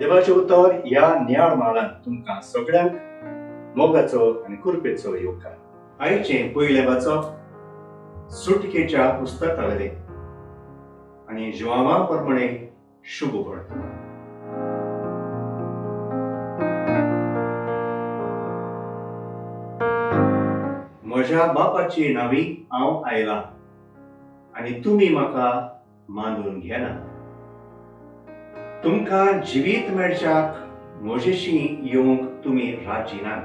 देवाचें उतर ह्या नियाळ म्हालांत तुमकां सगळ्यांक मोगाचो आनी कृपेचो येवकार. आयचें पयलें वाचप सुटकेच्या पुस्तका वयलें आनी जुआंवा प्रमाणे शुभ वर्तमान. म्हज्या बापाचे नांवी हांव आयलां आनी तुमी म्हाका मानून घेनात. तुमकां जिवीत मेळच्याक म्हजेशी येवंक तुमी राजी नात.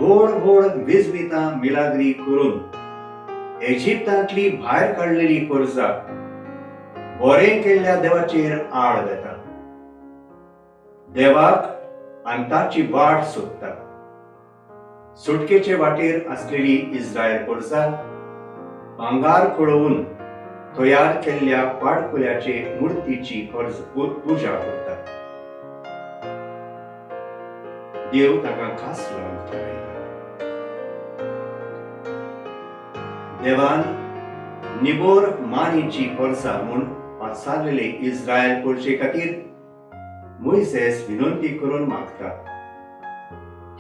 व्हड व्हड विजमितां मिलाग्री करून एजिप्तांतली भायर काडलेली परजा बरें केल्ल्या देवाचेर आड वेता, देवाक आनी ताची वाट सोदता. सुटकेचे वाटेर आसलेली इस्रायल परजा भांगार कळोवन तयार केल्ल्या पाडकुल्याचे मुर्तीची पुजा करता. देव ताका खास लावन थारायता. देवान निबोर मानीची परजा म्हूण पाचारलेले इस्रायल परजे खातीर मोयसेस विनंती करून मागता,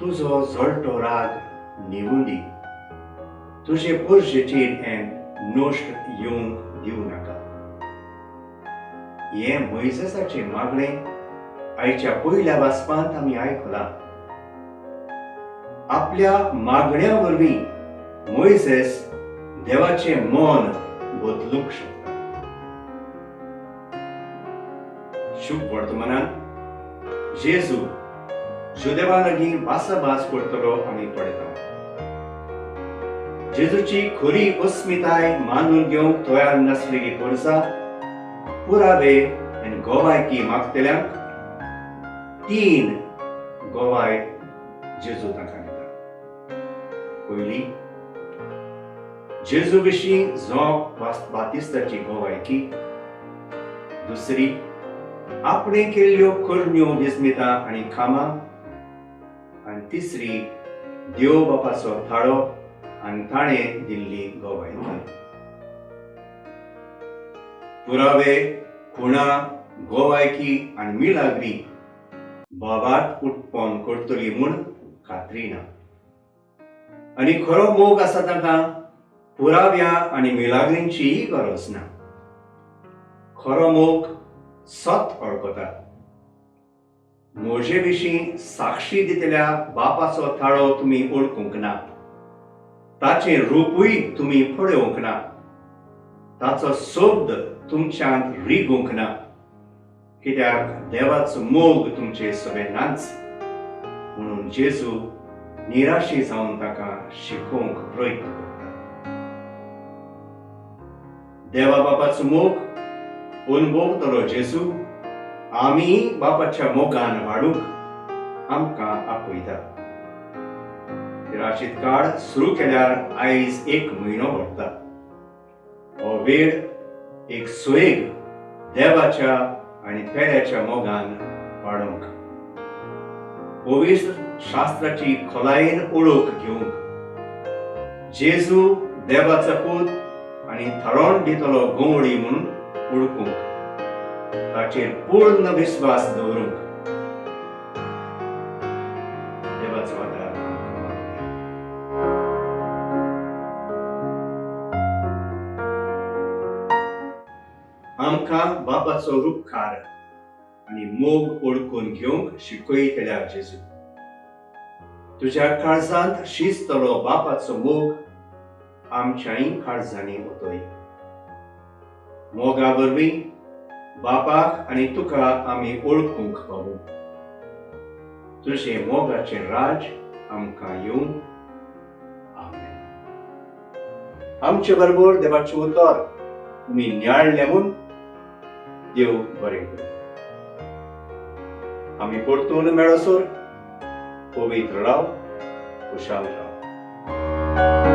तुजो जळटो राग न्हिवूं दी, तुजे परजेचेर हें नश्ट येवंक दिवं नाका. हें मोयसेसाचें मागणें आयच्या पयल्या वाचपांत आमी आयकलां. आपल्या मागण्या वरवीं मोयसेस देवाचें मन बदलूंक शकता. शुभ वर्तमानान जेजू जुदेवा लागीं भासाभास करतलो आमी पळयता. जेजूची खरी अस्मिताय मानून घेवंक तयार नासलेली परजा पुरावे आनी गोवायकी मागतल्यांक तीन गोवाय जेजू तांकां दिता. पयली, जेजू विशीं जोंक बातिस्ताची गोवायकी. दुसरी, आपणे केल्ल्यो करण्यो विस्मितां आनी कामां. आनी तिसरी, देव बापाचो थाळो आनी ताणें दिल्ली गोवायकी. पुरावे, खुणा, गोवायकी आनी मिलाग्री भावार्थ उत्पन्न करतली म्हूण खात्री ना. आनी खरो मोग आसा तांकां पुराव्या आनी मिलाग्रींचीय गरज ना. खरो मोग सत वळखता. म्हजे विशीं साक्षी दितल्या बापाचो थाळो तुमी वळखूंक ना, ताचें रुपूय तुमी पळोवंक ना, ताचो शब्द तुमच्यांत रिगूंक ना, कित्याक देवाचो मोग तुमचे सगळे नाच. म्हणून जेजू निराशी जावन ताका शिकोवंक प्रयत्न करता. देवा बापाचो मोग अनुभवतलो जेजू आमी बापाच्या मोगान वाडूंक आमकां आपयता. निराशीत काळ सुरू केल्यार आयज एक म्हयनो भरता. हो वेळ एक सोयेग देवाच्या आनी पेल्याच्या मोगान वाडोवंक, पवित्र शास्त्राची खोलायेन ओळख घेवंक, जेजू देवाचो पूत आनी थारोवन दितलो गंवळी म्हूण वळखूंक, ताचेर पूर्ण विस्वास दवरूंक देवाचो आदार आमकां मागुया. आमकां बापाचो रुपकार आनी मोग वळखून घेवंक शिकयतल्या जेजू, तुज्या काळजांत शिजतलो बापाचो मोग आमच्याय काळजांनी ओतय. मोगा वरवीं बापाक आनी तुका आमी वळखूंक पावूं. तुजें मोगाचें राज आमकां येवं. आमेन. आमचे बरोबर देवाचें उतर तुमी नियाळ्ळें म्हूण देव बरें करूं. आमी परतून मेळसर पवित्र राव, खुशाल राव.